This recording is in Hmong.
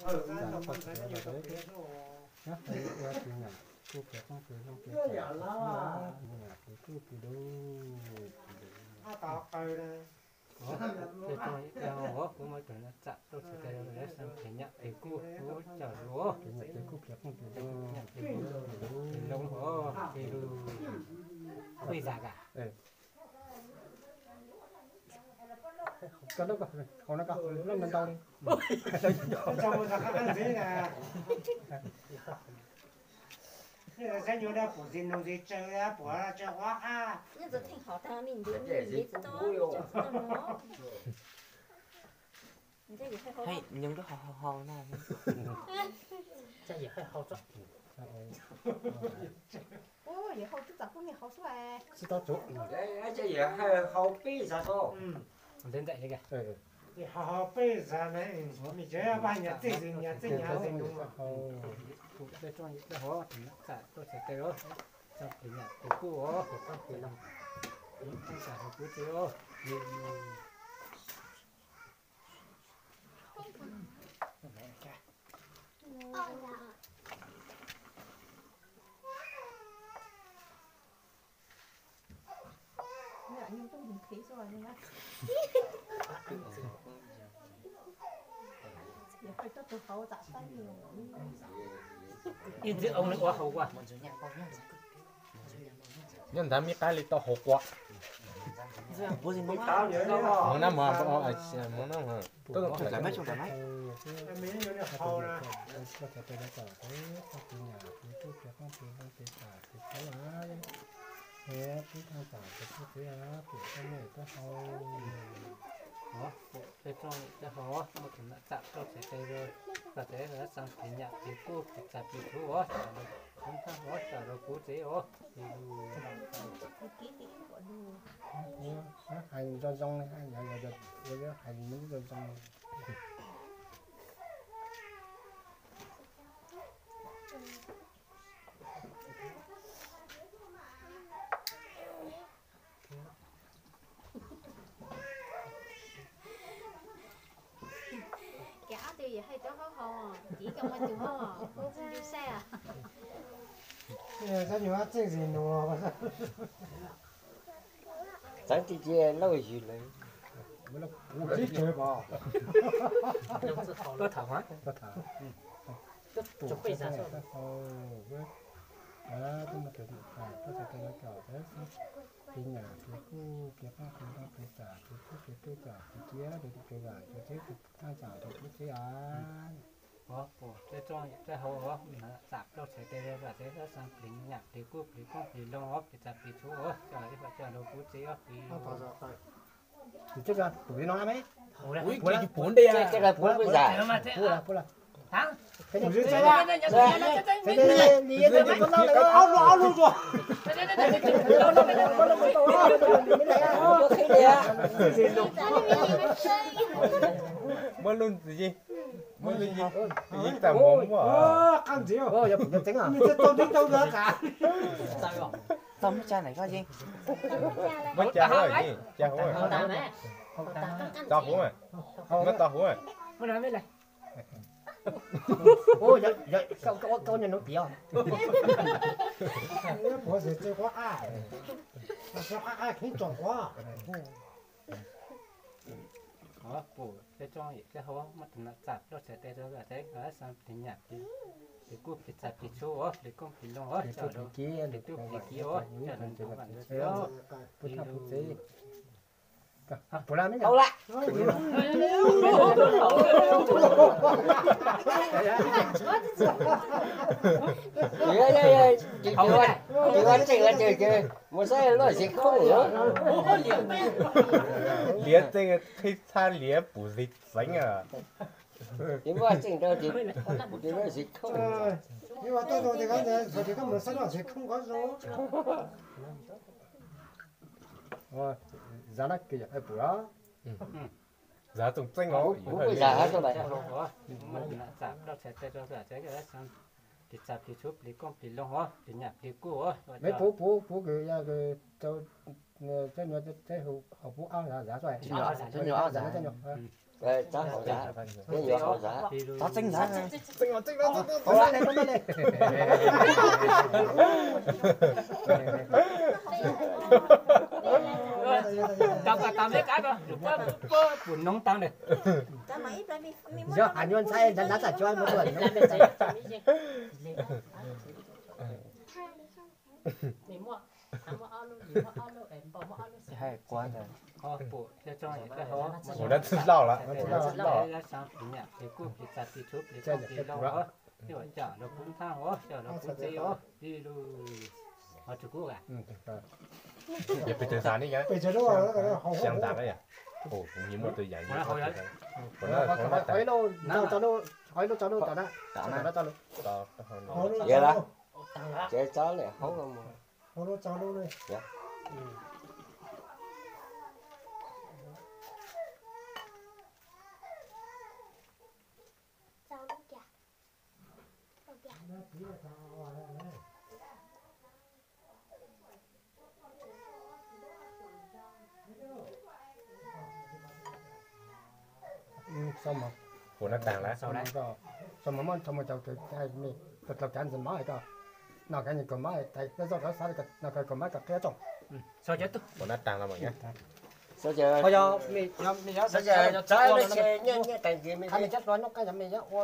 Kuj peb kuj peb lub, kuv muab tus no txam rau txhais tes rau, xeev plig nyam plig kub, kuv coj los, plig nyam plig kub plig qoob plig loo, plig loo os, plig lub, plig zam kas. Koj lub ko, hauv no ko, lub ntau ntau li. Saib nyuag dab pum zis noog zis tsawg, pum tsawg qab. Nyob rau hauv hauv no. Tsis tau tsum. Hau peb zav na, mi tsev paj nyias txij zis nyias txij nyias zis nus. Kuv tej rooj tej hauv txam rau txhais tes os, txam plig nyam plig kub os, kuv txam rau kuv txiv os. Ib ntxwg oo nws ua hauv qua. Nyob ntawd me qab li tau hauv qua. Mus na, mus na, mus na. Tej rooj tej hauv muab tus no txam rau txhais tes rau, kom txhais tes xeev plig nyam plig kub plig txam plig txhuv os, coj los, coj los kuv txiv os. Hais zoo zoo, hais zoo zoo. Ces ob tug yawm hais rau hauv hauv, tiv koj muaj tus hauv hauv, kuv tsis ncu saib. Txawv tiag tiag lauj, yws lawm. Koj tham mas. Plig nyam plig kub plig qoob plig loo plig txam plig txhuv plig tub txam plig kiab plig tub plig vam plig txhiab plig thaj txam plig tub txhiab os. Tej rooj tej hauv os, txam rau txhais tes rau, kom txhais tes xeev plig nyam plig kub plig qoob plig loo os, plig txam plig txhuv os, coj los ib qho coj los kuv txiv os. Puv li no me. Puv li, puv li, puv li. Muab lub ntxiv, muab lub ntxiv, yeej tau muab muab. Tau muab tsa na koj yeej. Muab tsa hauv, tsa hauv, tsa hauv, muab tsa hauv. Koj nyuam nub tiav. Puv xwm tsis quav qaj, quav qaj kheev tsom quav. Pum tej rooj tej hauv muab tus no txam rau txhais tes rau, kom txhais tes xeev plig nyam plig kub plig txam plig txhuv os, plig qoob plig loo os, coj los plig tub plig kiab os, coj los ntxuav vam ntxuav txhiab os. Pub thaj pub txev. Puv la me. Tau la. Mus saib loj zis khoob. Liav txeej qhib txhab liav pum zis txeev. Muaj txeej rau, loj zis khoob. Zav na, zav txoom txeej os. Plig txam plig txhuv plig qoob plig loo os, plig nyam plig kub os. Me puv puv puv kws yog kws rau, teb nyuag teb hauv pub ob zav zav xwb. Txhob hauv zam, peb yuav hauv zam. Txhob txeeb zam. Txeeb los txeeb los txeeb. Tau pas tau meb kab rau, pum noob tau lawm. Yog qhov nyuaj ntxhais ntxhais ntxhais tsuas mus tuaj noob. Hais qua ntawd. Ua dab tsi loj lawm, dab tsi loj lawm. Yog pes tsawg xav ne yom? Xya tas na yom? Ua, kuv nyiam muaj tus yam yom. Qhov ib lub tso lub tom na. Yog lawm, ces tso lawm hauv mus. Ua nab taag lawm. Txog mas muab txog mus cov kws dlaus cav ntxiv mab ko, no kws nyiam kawg mab, tais peb zoj kawg xav no kawg mab kawg qhiab tsoom. Ua nab taag los mas nyob. Ho yog, txawv ces nyiaj nyiaj tais ntxiv me, nyiaj tais ntxiv me, ua